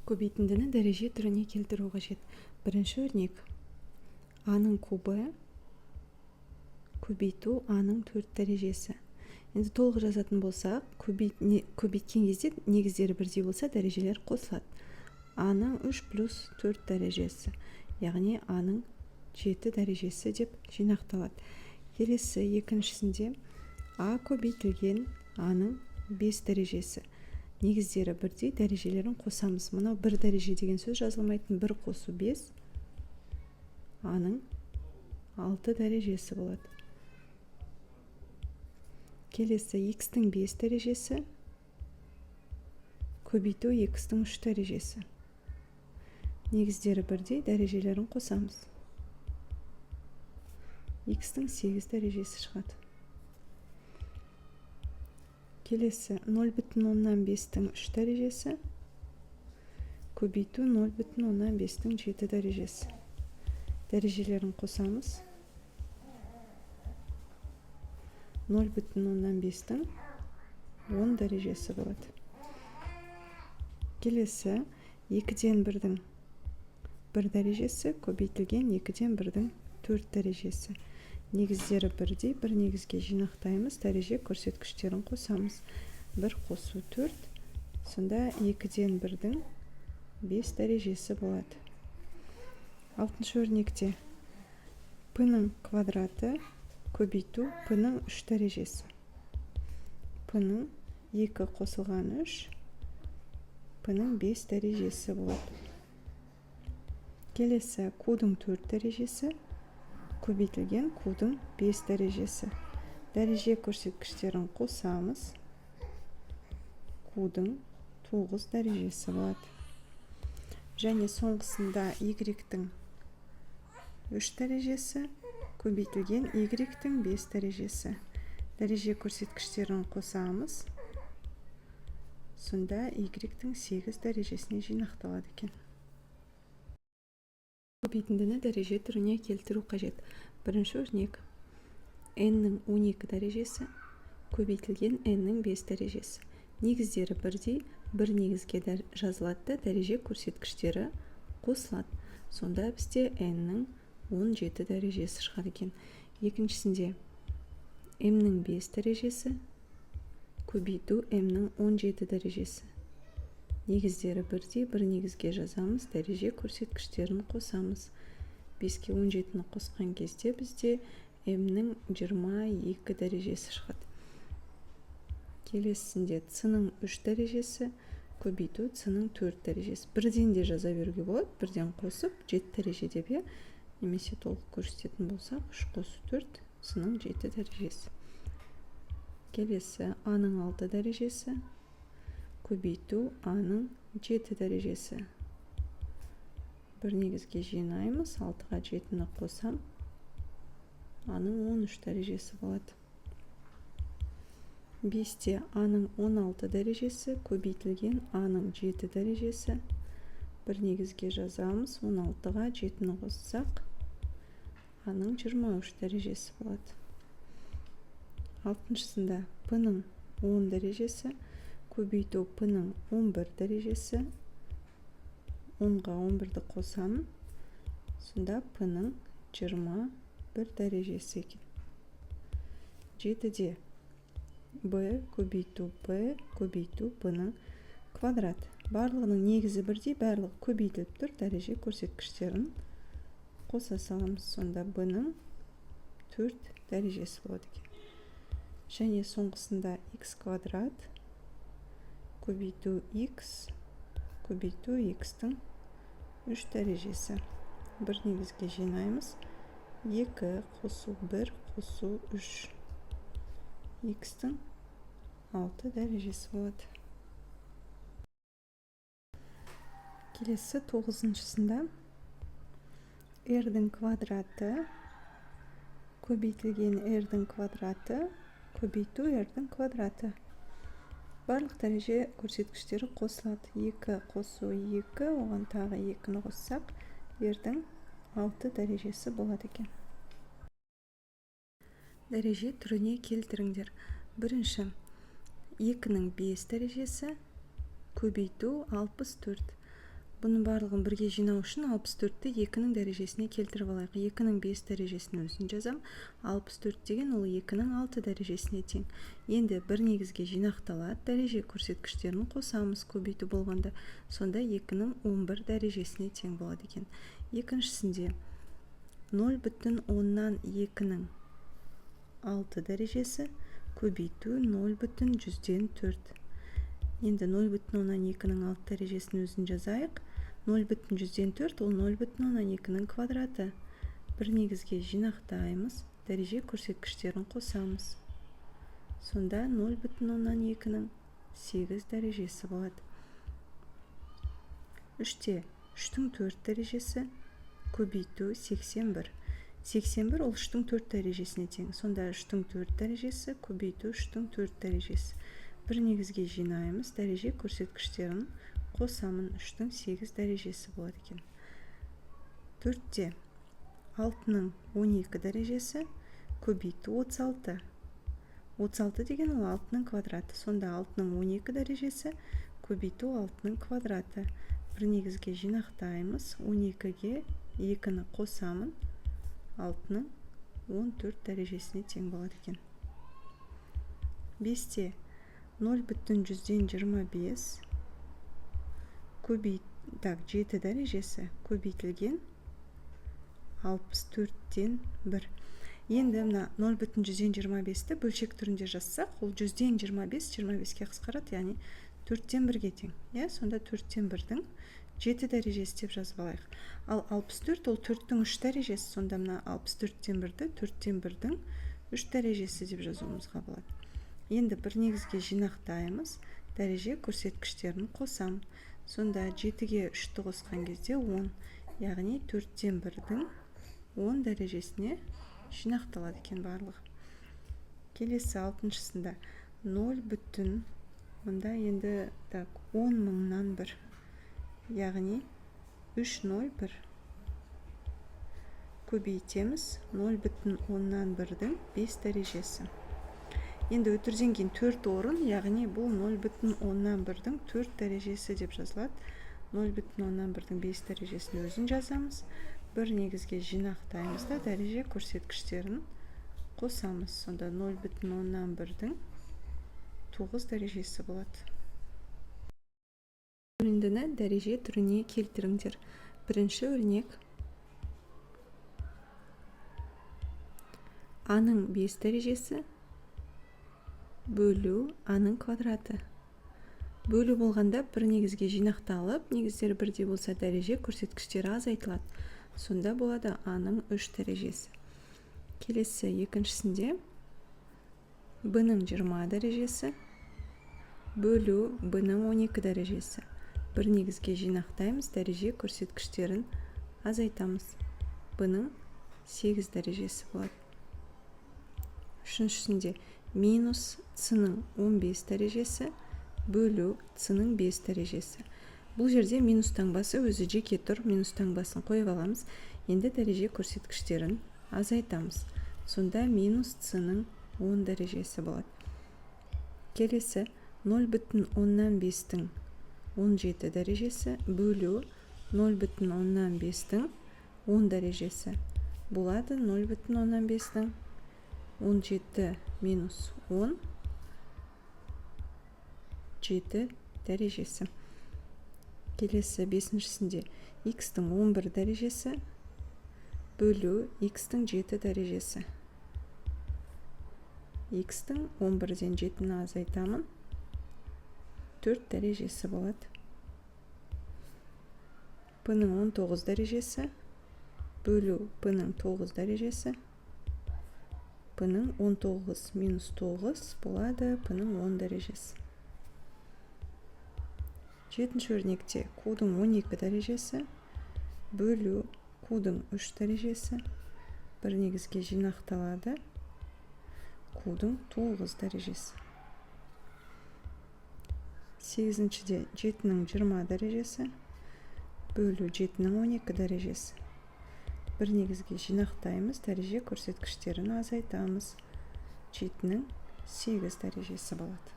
Көбейтіндіні дәреже түріне келтіру қажет. Бірінші өрнек: а-ның кубы көбейту а-ның 4 дәрежесі. Енді толық жазатын болсақ, көбейткен кезде негіздері бірдей болса, дәрежелер қосылады. А-ның 3 плюс 4 дәрежесі, яғни а-ның 7 дәрежесі деп жинақталады. Келесі екіншісінде а көбейтілген а-ның 5 дәрежесі. Негіздері бірдей, дәрежелерін қосамыз. Мынау бір дәреже деген сөз жазылмайтын, 1 қосу 5, а-ның 6 дәрежесі болады. Келесі x-тің 5 дәрежесі көбейту x-тің 3 дәрежесі. Негіздері бірдей, дәрежелерін қосамыз. X-тің 8 дәрежесі шығады. Келесі 0,5-тің 3 дәрежесі көбейту 0,5-тің 7 дәрежесі. Дәрежелерін қосамыз. 0,5-тің 10 дәрежесі болады. Келесі 2-ден 1-дің 1 дәрежесі көбейтілген 2-ден 1-дің 4 дәрежесі. Негіздері бірдей, бір негізге жинақтаймыз, дәреже көрсеткіштерін қосамыз. 1 қосу 4, сонда 2-ден 1-дің 5 дәрежесі болады. Алтыншы өрнекте p-ның квадраты көбейту p-ның 3 дәрежесі. P-ның 2 қосылған 3, p-ның 5 дәрежесі болады. Келесі q-дың 4 дәрежесі көбейтілген q-дың 5 дәрежесі. Дәреже көрсеткіштерін қосамыз. Q-дың 9 дәрежесі болады. Және соңғысында y-тің 3 дәрежесі көбейтілген y-тің 5 дәрежесі. Дәреже көрсеткіштерін қосамыз. Сонда y-тің 8 дәрежесіне жинақталады екен. Көбейтіндіні дәреже түріне келтіру қажет. Бірінші өрнек: n-нің 12 дәрежесі көбейтілген n-нің 5 дәрежесі. Негіздері бірдей, бір негізге жазылады да, дәреже көрсеткіштері қосылады. Сонда бізде n-нің 17 дәрежесі шығады екен. Екіншісінде m-нің 5 дәрежесі көбейту m-нің 17 дәрежесі. Негіздері бірдей, бір негізге жазамыз, дәреже көрсеткіштерін қосамыз. 5-ке 17-ні қосқан кезде бізде m-нің 22 дәрежесі шығады. Келесісінде c-ның 3 дәрежесі көбейту c-ның 4 дәрежесі. Бірден де жаза беруге болады, бірден қосып 7 дәреже деп, иә. Немесе толық көрсететін болсақ, 3 қосу 4, c-ның 7 дәрежесі. Келесі а-ның 6 дәрежесі көбейту а-ның 7 дәрежесі. Бір негізге жинаймыз, 6-ға 7-ні қосам, а-ның 13 дәрежесі болады. 5-те а-ның 16 дәрежесі көбейтілген а-ның 7 дәрежесі. Бір негізге жазамыз, 16-ға 7-ні қоссақ, а-ның 23 дәрежесі болады. Алтыншысында p-ның 10 дәрежесі көбейту p-ның 11 дәрежесі. 10-ға 11-ді қосамын, сонда p-ның 21 дәрежесі екен. 7-де b көбейту b көбейту p-ның квадраты. Барлығының негізі бірдей, барлығы көбейтіліп тұр, дәреже көрсеткіштерін қоса саламыз. Сонда b-ның 4 дәрежесі болады екен. Және соңғысында x квадрат көбейту x көбейту x-тің 3 дәрежесі. Бір негізге жинаймыз. 2 қосу 1 қосу 3, x-тің 6 дәрежесі болады. Келесі тоғызыншысында r-дің квадраты көбейтілген r-дің квадраты көбейту r-дің квадраты. Барлық дәреже көрсеткіштері қосылады. 2 қосу 2, оған тағы 2-ні қоссақ, r-дің 6 дәрежесі болады екен. Дәреже түріне келтіріңдер. Бірінші 2-нің 5 дәрежесі көбейту 64. Бұның барлығын бірге жинау үшін 64-ті 2-нің дәрежесіне келтіріп алайық. 2-нің 5 дәрежесін өзін жазам. 64 деген ол 2-нің 6 дәрежесіне тең. Енді бір негізге жинақталады, дәреже көрсеткіштерін қосамыз көбейту болғанда. Сонда 2-нің 11 дәрежесіне тең болады екен. Екіншісінде 0,2-нің 6 дәрежесі көбейту 0,104. Енді 0,2-нің 6 дәрежесін өзін жазайық. 0,104 ол 0,2-нің квадраты. Бір негізге жинақтаймыз, дәреже көрсеткіштерін қосамыз. Сонда 0,2-нің 8 дәрежесі болады. 3-те 3-тің 4 дәрежесі көбейту 81. 81 ол 3-тің 4 дәрежесіне тең. Сонда 3-тің 4 дәрежесі көбейту 3-тің 4 дәрежесі. Бір негізге жинаймыз, дәреже көрсеткіштерін қосамын, 3-тің 8 дәрежесі болады екен. 4-те 6-ның 12 дәрежесі көбейту 36. 36 деген ол 6-ның квадраты. Сонда 6-ның 12 дәрежесі көбейту 6-ның квадраты. Бір негізге жинақтаймыз, 12-ге 2-ні қосамын, 6-ның 14 дәрежесіне тең болады екен. 5-те 0,25 7 дәрежесі көбейтілген 64-тен 1. Енді мына 0,25-ті бөлшек түрінде жазсақ, ол 125 25-ке қысқарады, яғни 4-тен 1-ге тең. Иә, сонда 4-тен 1-дің 7 дәрежесі деп жазып алайық. Ал 64 ол 4-тің 3 дәрежесі, сонда мына 64-тен 1-ді 4-тен 1-дің 3 дәрежесі деп жазуымызға болады. Енді бір негізге жинақтаймыз, дәреже көрсеткіштерін қосам. Сонда 7-ге 3-ті қосқан кезде 10, яғни 4-тен 1-дің 10 дәрежесіне жинақталады екен барлығы. Келесі 6-шысында 0 бүтін, мұнда енді так 10 мыңнан 1, яғни 3,01 көбейтеміз 0,1-дің 5 дәрежесі. Енді өтірден кейін 4 орын, яғни бұл 0,1-дің 4 дәрежесі деп жазылады. 0,1-дің 5 дәрежесін өзін жазамыз. Бір негізге жинақтаймыз да дәреже көрсеткіштерін қосамыз. Сонда 0,1-дің 9 дәрежесі болады. Бөліндіні дәреже түріне келтіріңдер. Бірінші өрнек. А-ның 5 дәрежесі бөлу А-ның квадраты. Бөлу болғанда бір негізге жинақталып, негіздері бірдей болса дәреже көрсеткіштері азайтылады. Сонда болады А-ның 3 дәрежесі. Келесі екіншісінде Б-ның 20 дәрежесі бөлу Б-ның 12 дәрежесі. Бір негізге жинақтаймыз, дәреже көрсеткіштерін азайтамыз. Б-ның 8 дәрежесі болады. Үшіншісінде минус С-ның 15 дәрежесі бөлу С-ның 5 дәрежесі. Бұл жерде минус таңбасы өзі жеке тұр, минус таңбасын қойып аламыз. Енді дәреже көрсеткіштерін азайтамыз. Сонда минус С-ның 10 дәрежесі болады. Келесі 0,5-тің 17 дәрежесі бөлу 0,5-тің 10 дәрежесі болады. 0,5-тің 17 минус 10 7 дәрежесі. Келесі бесіншісінде x-тің 11 дәрежесі бөлу x-тің 7 дәрежесі. X-тің 11-ден 7-ні азайтамын, 4 дәрежесі болады. P-ның 19 дәрежесі бөлу P-ның 9 дәрежесі. P-ның 19 минус 9 болады P-ның 10 дәрежесі. Жетінші өрнекте Q-дың 12 дәрежесі бөлу Q-дың 3 дәрежесі бір негізге жинақталады Q-дың 9 дәрежесі. Сегізіншіде 7-нің 20 дәрежесі бөлу 7-нің 12 дәрежесі. Бір негізге жинақтаймыз, дәреже көрсеткіштерін азайтамыз. 7-нің 8 дәрежесі болады.